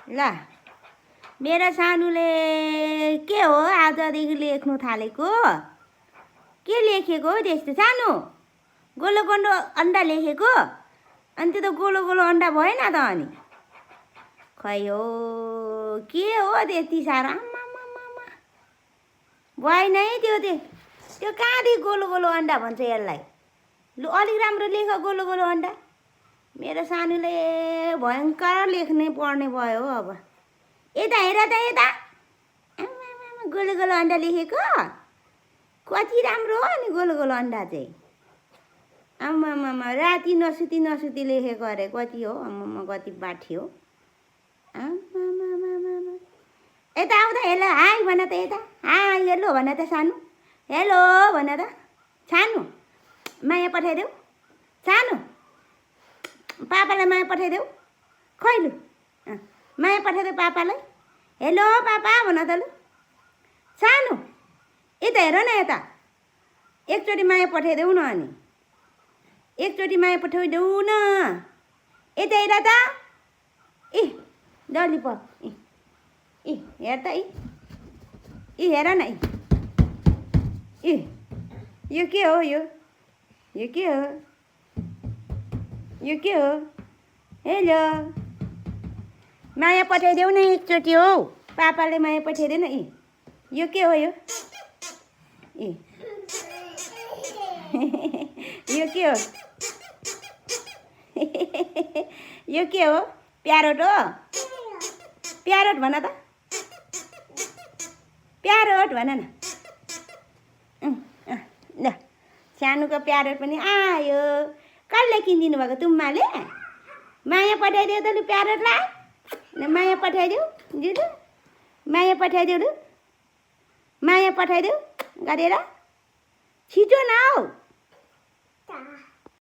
ल मेरो सानुले के हो आजदेखि लेख्नु थालेको के लेखेको हो त्यस्तो सानो गोलो गोलो अन्डा लेखेको अनि त्यो त गोलो गोलो अन्डा भएन त अनि खै हो के हो त्यति साह्रो आम्मामामा भएन है त्यो कहाँदेखि गोलो गोलो अन्डा भन्छ यसलाई लु अलिक राम्रो लेख गोलो गोलो अन्डा मेरो सानुले भयङ्कर लेख्नै पर्ने भयो हो अब यता हेर त यता आम्मामामा गोलो गोलो अन्डा लेखेको कति राम्रो हो नि गोलो गोलो अन्डा चाहिँ आम्मामामा राति नसुती नसुती लेखेको अरे कति हो आम्मामा कति बाठी हो आम्मामामामा यता आउँदा हेलो हाई भन त यता हाई हेलो भन त सानु हेलो भन त सानु माया पठाइदेऊ सानु पापालाई माया पठाइदेऊ खै लु माया पठाइदेऊ पापालाई हेलो पापा भन त लु सानु यता हेर न यता एकचोटि माया पठाइदेऊ न अनि एकचोटि माया पठाइदेऊ न यता हेर त इ ललिपप इ हेर त इ हेर न इ यो के हो यो के हो यो के हो हेलो माया पठाइदेऊ न एकचोटि हौ पापाले माया पठाइदेऊ न यो के हो यो यो के हो यो के हो प्यारोट हो प्यारोट भन त प्यारोट भन न ल सानुको प्यारोट पनि आयो कसले किनिदिनु भएको तुम्माले माया पठाइदेऊ त लु प्यारोटलाई माया पठाइदेऊ दिदु माया पठाइदेऊ लु माया पठाइदेऊ गरेर छिटो न हौ